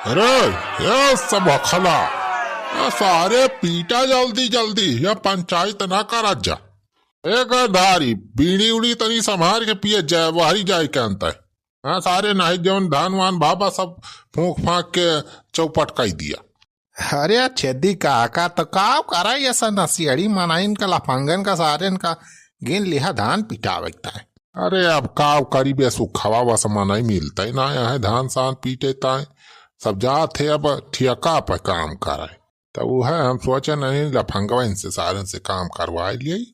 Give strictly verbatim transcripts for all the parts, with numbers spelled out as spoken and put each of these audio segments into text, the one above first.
अरे, ये सब हखला, ये सारे पीटा जल्दी जल्दी, ये पंचायत ना करत जा। ए गद्दारी, बीड़ी उड़ी तनी संभार के पिए जाए, वहरी जाए के अंत है। हाँ, सारे नाहीं जौन धान वान भाबा सब फूंक फांक के चौपट कई दिया। अरे छेदी काका, तो काव करा ये सब नसियड़ी मनाइन का, लफंगन का, सारेन का गिन लिहा धान पिटावे के ताई। अरे अब काव करी बे सुखवा, वस मनई मिलता ही ना है धान सान पीटे ताई, सब जात है अब ठेका पे काम करे। तो वो है हम सोचे नहीं लफंगवा इनसे सारेन से काम करवाए लिए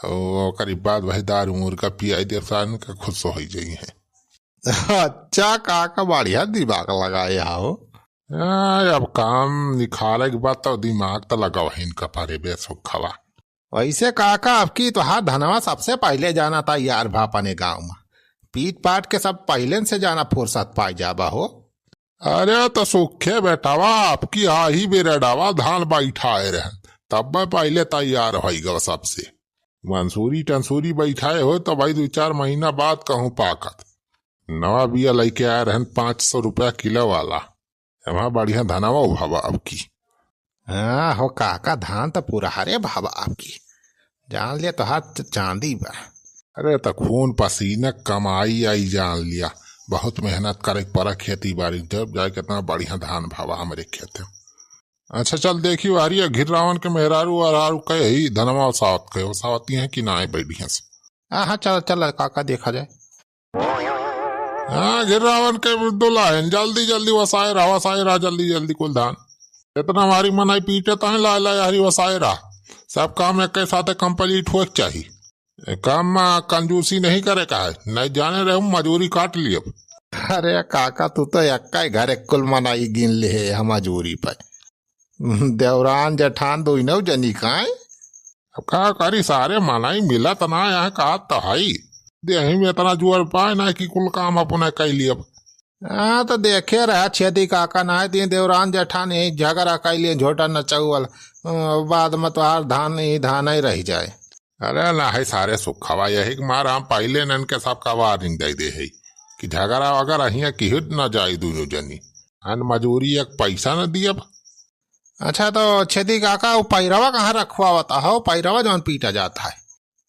और ओकरी बाद वही दारू मुर्गा पियाई दे सारेन का खुश हो जाई है। अच्छा काका, बढ़िया दिमाग लगाए हो। हाँ, अब काम निखारे के बाद तो दिमाग तो लगावा ही इनका परे बे सुखवा। वैसे काका, अब की तोहार धनवा सबसे पहले जाना तैयार भा अपने गाँव में। पीट पाट के सब पहले से जाना फुर्सत पाई जाबा हो। अरे तो सुखे बेटावा, अब की आही बेरडावा धान बैठाए रहन, तब मैं पहले तैयार होई गवा सबसे। मंसूरी टंसूरी बैठाए हो तो भाई दो चार महीना बाद कहूँ पाकत। नवा बिया लइके आए रहन पाँच सौ रुपया किलो वाला। एमा बढ़िया धनवा उभावा अब की। हाँ हो काका, धान तो पूरा हरे भावा अब की। जान लिया तोहार च-, चांदी बा। अरे तो खून पसीना कमाई आई जान लिया, बहुत मेहनत करे के पड़ा खेती बाड़ी, जब जाए कितना बढ़िया धान भावा हमरे खेते। अच्छा चल देखी वारी घिर रावन के मेहरारू और आरू कहे ही धनवा सावत कहे, वो सावती हैं कि ना आए बैठी हैं से। हाँ, हाँ, चल, चल, काका, देखा जाए। हाँ, घिर रावन के दुल्हन, जल्दी, जल्दी वसाए रहा, वसाए रहा, जल्दी, जल्दी कुल धान। इतना मारी मनई पीटे ताई ला, ला, यारी वसाए रहा। सब काम एक के साथ complete होए के चाही। ए काम में कंजूसी नहीं करे का है, नहीं जाने रहे मजूरी काट लियब। अरे काका, तू तो एक्का ही घर एक कुल मनई गिन ले है हम मजूरी पे। देवरान जेठान दोनों जनी का है। अब का करी, सारे मनई मिलत ना यहाँ का तो हई। देही में इतना जोर पाए ना कि कुल काम अपने कई लियब। हाँ, तो देखे रहा छेदी काका, ना दिन देवरान जेठान यही झगड़ा कई लिए, झोटा नचौवल। अ, बाद में तोहार धान ही धान ही रह जाए। अरे ना है सारे सुखवा, यही के मार हम पहले नन के सबका warning दे दे है कि झगड़ा वगैरह हियाँ की हिट ना जाए दोनों जनी। अन मजूरी एक पैसा न दियब। अच्छा, तो छेदी काका, वो पैरवा कहाँ रखवावत हो? पैरवा जौन पीटा जात है।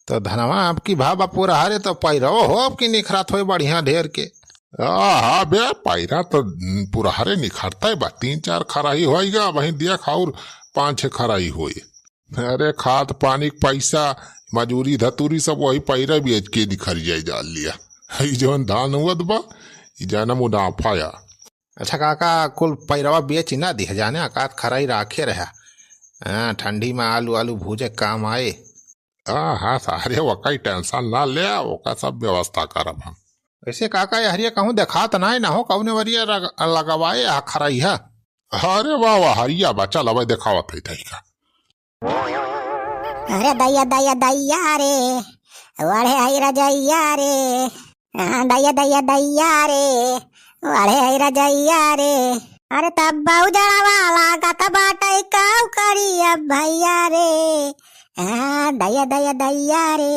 तो धनवा आपकी भा बपुर हरे, तो पैरवा हो आपकी निखरत होए बढ़िया ढेर के। आ, हाँ बे, पैरा तो पुरहरे निखरता है बा, तीन चार खराही होएगा, वहीं दिया खाउर पाँच छह खराही होए। अरे, खाद पानी के पैसा, मजूरी धतूरी सब वही पैरा बेच के निखर जाए जान लिया। ई जौन धान हुअत बा, ई जाना मुनाफा या। अच्छा काका, कुल पैरवा बेच ना दिह जाने, अकात खराही राखे रहा। हाँ, ठंडी में आलू, आलू भूजे काम आए। हाँ, हाँ, सारे वका ही tension ना ले, ओका सब व्यवस्था करब हम। वैसे काका, ये हरिया कहूँ देखात नाई ना हो, कौने वरिया रग-, लगवाए आ खराई है? अरे वाह, वाह, हरिया बा, चल अबे देखावत है तई का। अरे दैया, दैया, दैया रे, ओढ़े आई रजैया रे। हाँ, दैया, दैया, दैया रे, ओढ़े आई रजैया रे। अरे तब उजड़वा लागत बाटे, काऊ करी अब भैया रे। हाँ, दैया, दैया, दैया रे,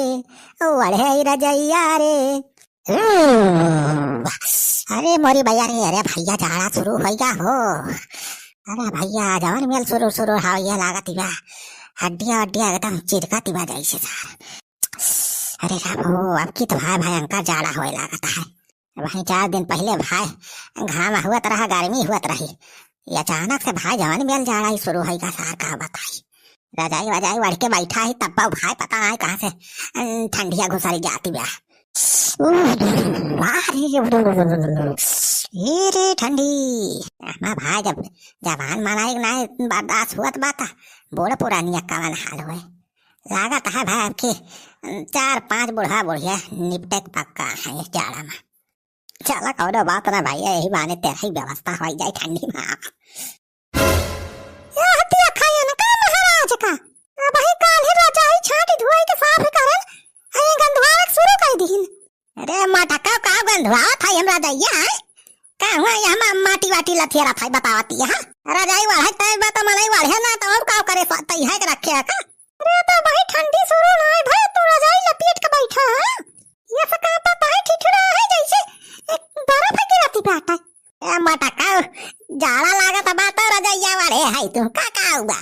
ओढ़े आई रजैया रे। हम्म, अरे मोरी भैया रे, अरे भैया जाड़ा शुरू होइगा हो। अरे भैया जवन मेल शुरू शुरू हवैया लागत बा, हड्डिया हड्डिया एकदम चिरकत बा जैसे सार। अरे राम हो, अब की तो भाई भयंकर जाड़ा होए लागत है। वहीं चार दिन पहले भाई घाम हुअत रहा, गर्मी हुअत रही, ये अचानक से भाई जवन मेल जाड़ा ही शुरू होइगा सार, का बताई। रजाई वजाई ओढ़ के बैठा ही, तब भाई पता नहीं कहाँ से, अम, ठंडिया घुसरी जाती बा। उह, वाह रे, ए रे ठंडी, हमार भाई जब जवान मनाई ना बर्दाश्त हुअत बा, त बूढ़ पुरानिया कवन हाल होए। लागत है भाई, अब की चार पांच बूढ़ा बुढ़िया निपटे के पक्का है इस जाड़ा में। चला, कौनो बात ना भैया, यही बहाने तेरा ही व्यवस्था हो जाए ठंडी में। यह हत्या खायन का महाराज का, अब ही काल ही रजाई छाट धोई के साफ करन, अये गंधवावे शुरू कर दीन। अरे मटका का गंधवावत है हमरा दैया, हैं? का हुआ यहाँ मा-, माटी वाटी लथियरत है बतावती यहाँ? रजाई वाढ़े तय बा त मनई वाढ़े ना, त हम का करे स-, तई है के रखे है का? अरे तो भाई ठंडी शुरू ना है भाई, तू रजाई लपेट के बैठा है। ये से कांपत है, ठिठुरा है जैसे एक बर्फ गिरती बाटे। ए मटका, जाड़ा लागत बा तो रजइया वाले है तू, का का हुआ?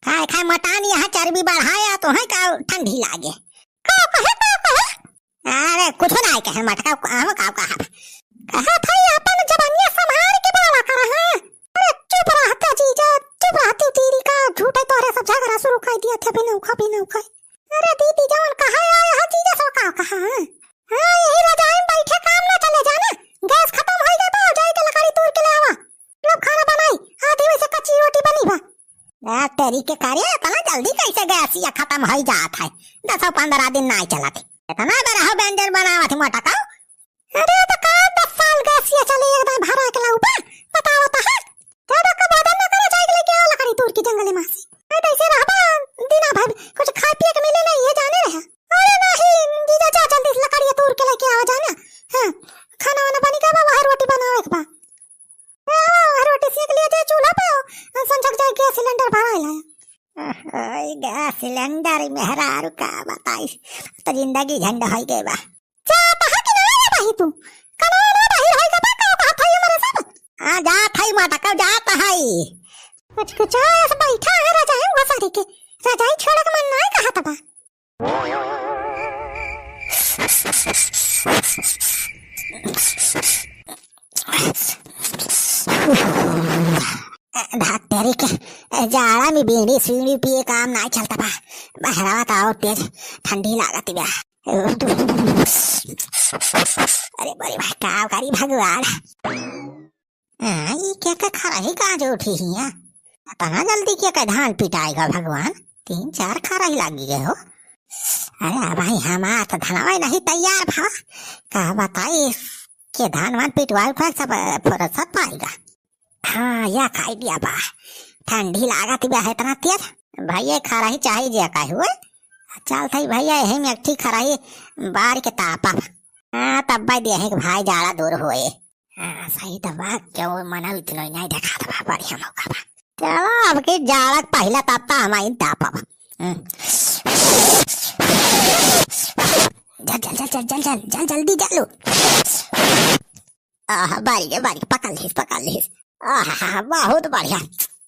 खाए खाए मटान यहाँ चर्बी बढ़ाया तो है का ठंडी लागे? का कहे, का कहे? अरे कुछ ना कहे मटका, हम का कहा? कहा था ये अपन जबानिया संभाल के बोला कर, हाँ? अरे चुप रहता जीजा, चुप रहती तेरी का झूठे तोहरे सब झगड़ा शुरू कर दिया थे बिना उखा, बिना उखा। अरे दीदी जवन कहा है, हाँ जीजा सो का कहा, हाँ? हाँ, यही रजाई में बैठे काम ना चले जाना। गैस खतम होई गए बा, जाई के लकड़ी तूर के ले आवा। लो खाना बनाई, आधी वैसे कच्ची रोटी बनी बा। ए, तेरी के कार्य इतना जल्दी कैसे गैसिया खतम होई जात है? दसो पन्द्रह दिन नाई चलत। इतना बड़ा हो व्यंजन बनावत है मोटा काऊ। अरे तो का दस साल गैसिया चले एकदम भरा के लाऊ बा? बताओ तो है। तब का बदन ना करा जाए के लेके आओ लकड़ी तूर के जंगले में से। नहीं तो ऐसे रहबा दिना भर कुछ खाए पिए के मिले नहीं, ये जाने रहे। अरे नहीं, जीजा जा जल्दी से लकड़िया तूर के लेके आवा जाना। हाँ, खाना वाना बनी गवा, वह रोटी बनावे के बा। ए, आवा, वह रोटी सेक लिया जाए चूल्हा पे, संझक जाए गैस सिलेंडर भराए लाया। ओए, गैस सिलेंडर मेहरारू का बताई, तो जिंदगी झंड होई गए बा। जात है कि ना रे भाई तू? कनवा ना बाहिर होई गवा, का कहत है हमरे सब? हाँ, जात है माता, कब जात है? कुछ कुछ ऐसे बैठा है रजाई, वो सारी के रजाई छोड़ के मन ना कहत बा। धत्तेरी के जाड़ा में बीड़ी सीड़ी पिए काम ना चलता बा। बहरावा तो और तेज ठंडी लागत बा। अरे बड़ी भाई, का करी भगवान। हाँ, ई के के खरही काज उठी हिया? इतना जल्दी के के धान पिटाएगा भगवान? तीन चार खरही लागी गए हो। अरे भाई, हमार तो धनवा नहीं तैयार भा। का बताई, के धान वान पिटवाए पर सब फुर्सत पाएगा। हाँ, या आइडिया बा। ठंडी लागत बा है इतना तेज। भैया खरही चाही जे का हुए। चल थई भैया, यही में एक ठी खरही बार के तापब। हाँ, तब भाई देहे के भाई जाड़ा दूर होए। हाँ, सही तो बा, क्यों मना इतना ही नहीं देखा था, बढ़िया मौका बा। चलो, अब की जाड़ा के पहला ताप तो हम ही तापब। हम्म। जल, जल, जल, जल, जल, जल, जल, जल्दी जलो। आह, बारी रे, बारी, पकड़ लीस, पकड़ लीस। आह, बहुत बढ़िया।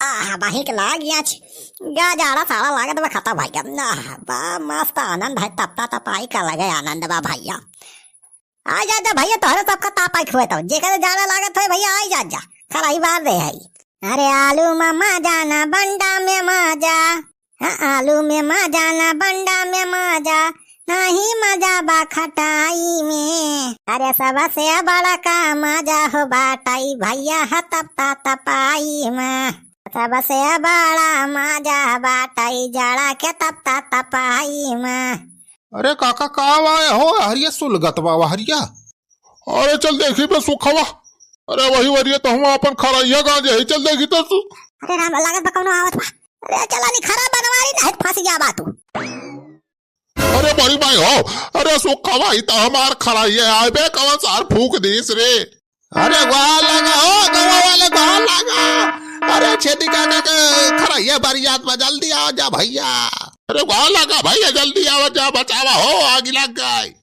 आह, बहिक लाग गया छी। गा जाड़ा साड़ा लागत बा खत्म भाई। आह, बा मस्त आनंद है, तपता तपाई का लगे आनंद बा भैया। आ जा, जा भैया, तोहरे सबका तापाई खुए तो। जेकर जाड़ा लागत है भैया, आई जा, जा। खराई बार दे है। अरे आलू में मजा ना, बंडा में मजा। हाँ, आलू में मजा ना, बंडा में मजा, नहीं मजा बा खटाई में। अरे सबसे बड़ा का मजा हो बाटई भैया ह तपता तपाई में। सबसे बड़ा मजा बाटई जाड़ा के तपता तपाई में। अरे काका, का वाए हो, हरिया सुलगत बा, हरिया। अरे चल देखी बे सुखवा। अरे वही वरिया तो हम अपन खरहिया गांजे है, चल देखी तो सु- अरे राम, लागत बा कौनो आवत बा। अरे चला नी खरा बनवारी, नहीं फंस गया बा तू। अरे बड़ी भाई हो, अरे सुखवा ही तो हमार खरहिया आए बे, कौन सार फूक दीस रे। अरे वाह लगा हो, गवा वाले वाह लगा। अरे छेदी काका के खरहिया बरियात में जल्दी आओ जा भैया। अरे वाह लगा भैया, जल्दी आओ जा, बचावा हो, आग लग गई।